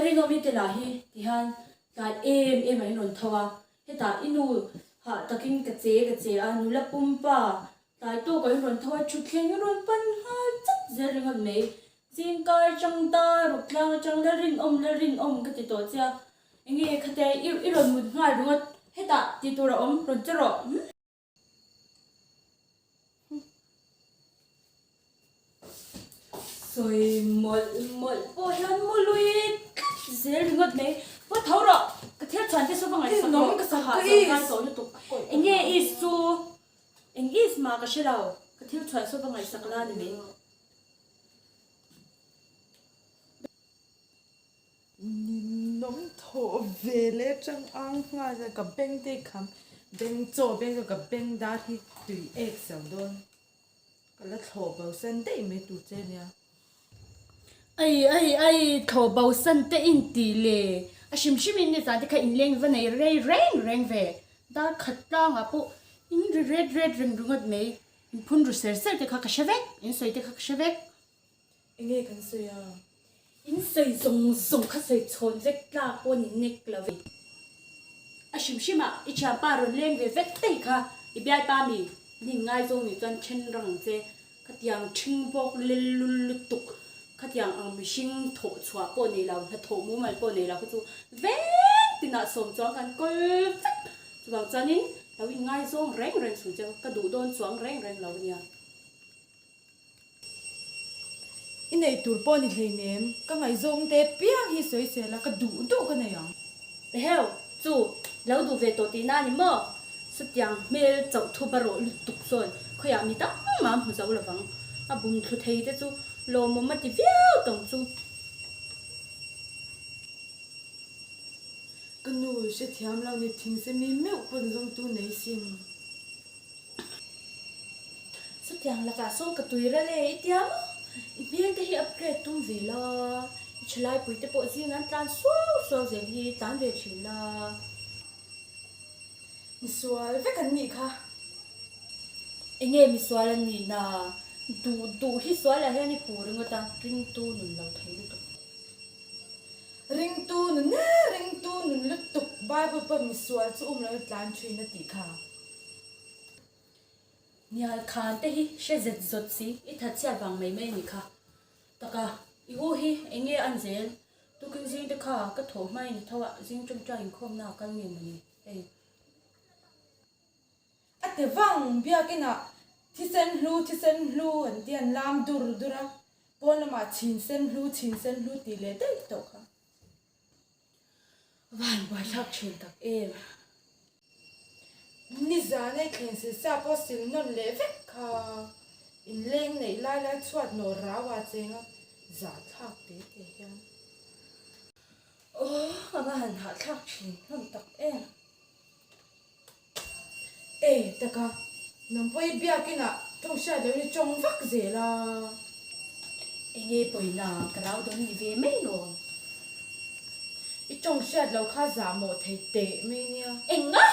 Rinawmi te lah hi tihian tlai em em ah in rawn tho a, hetah i nu hah takin ka che ka che a, nula pumpa tlai tawk ah in rawn tho a, thutthleng in rawn pan nghal chat zel ringawt mai. Zingkar atang dar ruk tlang atang la rinawm la rinawm ka ti tawh che a, enge khate i rawn mut nghal ringawt, hetah tih tur a awm rawn che rawh. Sawi mawlh mawlh pawh hian mu lui tlat zel ringawt mai. Paw tho rawh, ka thil chhuan te saw va ngaihsak rawh, ka hah zo ngai tawh lutuk. Eng nge is chu? Eng is mah ka hre lo, ka thil chhuan saw va ngaihsak la ni mai. Ninawm thawh ve leh atang ang nghal a ka beng te kham beng chaw beng chu ka beng dar hi tui ek zo dawn ka la thlawh bo san daih mai tur che nia. Ai ai ai thlawh bo san te in tih le a hrim hrim in nizan te kha in leng va nei rei reng reng ve dar khat tlang ah pawh in ri ret ret reng ringawt mai in phun ru ser ser te kha ka hre vek in sawi te kha ka hre vek. Enge kan sawi a? In sawi zawng zawng kha sawi chhawn vek tlak pawh ni nek lo ve. A hrim hrim ah i thianpa rawn leng ve vek daih kha i bialpa mi ning ngaizawng nih chuan then rang ang che. Khatiang thing bawk lel lul lutuk, khatiang ang mihring thawh chhuah pawh nei lo, hnathawh mumal pawh nei lo kha chu veng tinah sawm chuang kan kawl vek. Chuvang chuanin lo in ngaizawng reng reng chung che ka duh dawn chuang reng reng lo ania. I neih tur pawh ni hleinem, ka ngaihzawng te piang hi sawi sel a, ka duh duh ka nei ang. Eheu, chu, lo duh ve tawh tihna a ni maw? Satiang hmel chauh thu barawh lutuk sawn khawiah mi tam mah hmu zo lovang. A bum thlu thei te chu lawmawm a ti viau tawng chu. Ka nu hrethiam lo ni thingse mi meuh pawn zawngtu nei sin. Chutiang lakah sawn ka tui ral e i tia maw? I hmel te hi upgrade tum ve la, i thalai pui te pawh zing an tlan suau suau zel hi tlan ve thin la. Misual vek an nih kha. Enge misual an nih na? Duh duh hi sualah hian i puh ringawt a, ringtu nun lo thei lutuk. Ringtu nun e, ringtu nun lutuk, Bible pawh misual chu um lo i tlan thin a tih kha. Hnial khan te hi hre zet zawt si, i that chhiat vang mai mai a nih kha. Taka, i u hi eng nge an zel? Tukin zing te kha ka thawh hmain i tho a, zing tawngtai inkhawmna a kal nge mawni? Hei. A ti vang, biakinah thisen hlu, thisen hlu an ti an lam dur dur a, pawn lamah chhin sen hlu, chhin sen hlu tih leh daih tawh kha. Van buaithlak thin tak em. Nizan ei thleng sil sa pawh sil nawn leh vek kha. Inleng neih lai lai chhuat nawh rau a cheng a, zahthlak te te hian. Aw, a va han hahthlak thin hlawm tak em. E taka, nang pawh i biakinah tawng hriat loh in i tawng vak zel a. Enge pawina ka rau dawn ni ve mai lawm. I tawng hriat loh kha zah mawh thei teh mai nia. Enga!